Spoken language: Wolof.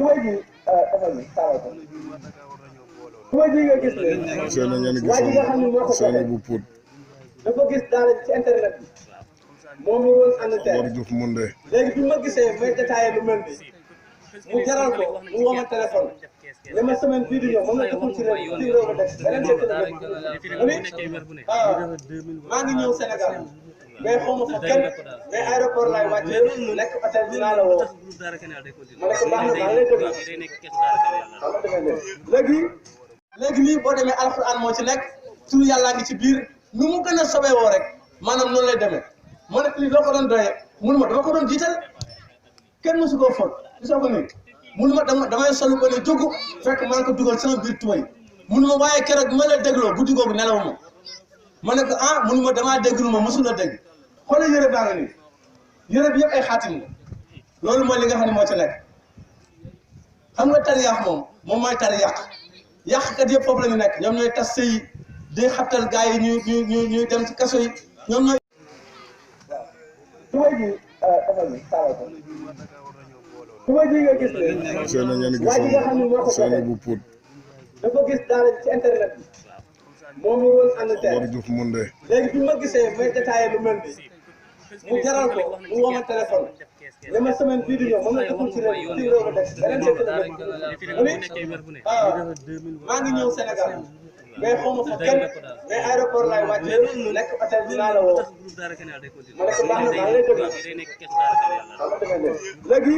tuba ji defal ni taawal ko tuba ji nga gis ne waa ji nga xam ne moo ko joxe dafa gis daal ci internet bi moom mi woon Angleterre léegi bi ma gisee may détaillé lu mel ni mu jaral ko mu woo ma téléphone ne ma semaine bii di ñëw moom la dëkkul ci réew ma def beneen secteur maa ngi ñëw Sénégal mais xaw ma fa kenn mais aéroport laay wàccee nekk hôtel dinaa la woo ma ne ko baax na maa lay déglu léegi nii boo demee alxuraan moo ci nekk turu yàllaa ngi ci biir nu mu gën a sobee woo rek maanaam noonu lay demee ma ne lii loo ko doon doyee mënu ma dama ko doon jiital kenn mësu koo fóot gisoo ko nii mënu ma damay solu ko ne dugg fekk maa ngi ko dugal sama biir tubay mënu ma waaye keroog bi ma la dégloo guddi googu nelawuma ma ne ko mënu ma damaa déglu ma mësul a dégg xoolal yëre baa nga nii yëre bi yëpp ay xaatim la loolu mooy li nga xam ne moo ci nekk xam nga tari yàq moom mooy tari yàqkat yëpp foofu la ñu nekk ñoom ñooy tas sëy di xabtal gars yi ñuy dem ci kaso yi ñoom ñooy tubay ji defal ni taawal ko tubay ji nga gis ne waa ji nga xam ne moo ko joxe dafa gis daal ci internet bi moom mi woon Angleterre léegi bi ma gisee may détaillé lu mel ni mu jaral ko mu woo ma téléphone ne ma semaine bii di ñëw moom la dëkkul ci réew ma def beneen secteur maa ngi ñëw Sénégal mais xaw ma fa kenn mais aéroport laay wàccee nekk hôtel dinaa la woo ma ne ko baax na maa lay déglu léegi